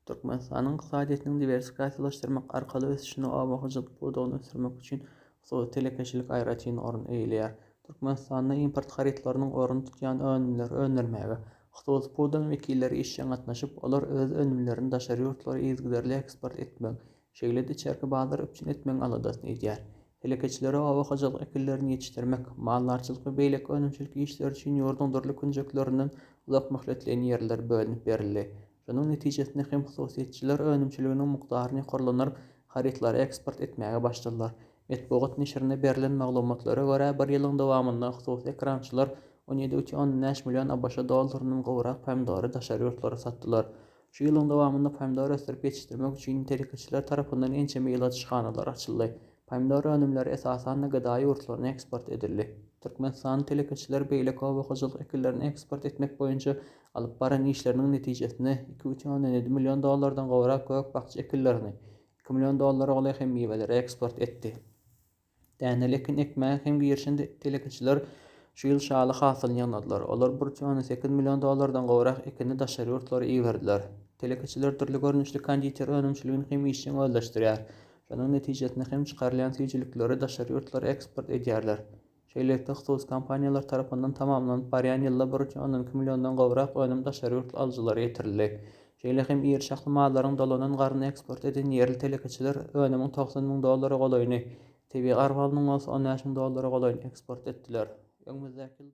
Türkmenistanyň ykdysadyýetiniň diwersifikasiýalaşdyrmak arkaly ösüşinde oba hojalyk pudagyny ösdürmek üçin hususy telekeçilik aýratyn orun eýeleýär. Türkmenistanda import harytlarynyň ornuny tutýan önümleri öndürmäge hususy pudagyň wekilleri işjeň gatnaşyp, olar öz önümlerini daşary ýurtlara yzygiderli eksport etmegiň, şeýle-de içerki bazary üpjün etmegiň aladasyny edýär. Telekeçilere oba hojalyk ekinlerini ýetişdirmek, maldarçylyk we beýleki önümçilik işleri üçin ýurduň dürli künjeklerinden uzak möhletleýin ýerler bölünip berildi. Şonuň netijesinde hem hususyýetçiler önümçiliginiň mukdaryny ýokarlandyryp, harytlary eksport etmäge başladylar. Metbugat neşirinde berlen maglumatlara görä, bir ýylyň dowamynda hususy ekrançylar 17,5 million ABŞ dollaryndan gowrak pomidory daşary ýurtlara satdylar. Şu ýylyň dowamynda pomidor ösdürip ýetişdirmek üçin telekeçiler tarapyndan ençeme ýyladyşhanalar açyldy. Pomidor önümleri esasan-da GDA ýurtlaryna eksport edildi. Türkmenistanyň telekeçileri beýleki oba hojalyk ekinlerini eksport etmek boýunça alyp baran işleriniň netijesinde 2,7 million dollardan gowrak gök-bakja ekinlerini, iki million dollara golaý hem miweleri eksport etdi. Däneli ekin ekmäge hem girişen telekeçiler şu ýyl şaly hasylyny ýygnadylar. Olar 1,8 million dollardan gowrak ekini daşary ýurtlara iberdiler. Telekeçiler dürli görnüşli konditer önümçiligini hem işjeň özleşdirýär. Şonuň netijesinde hem çykarylýan süýjülikleri daşary ýurtlara eksport edýärler. Şeýlelikde, hususy kompaniýalar tarapyndan tamamlanyp barýan ýylda 1,2 milliondan gowrak önüm daşary ýurtly alyjylara ýetirildi. Şeýle hem iri şahly mallaryň dolanan garyny eksport eden ýerli telekeçiler önümiň 90 müň dollara golaýyny, tebigy arbalynyň bolsa 15 müň dollara golaýyny eksport etdiler. Öňümizdäki ýylda.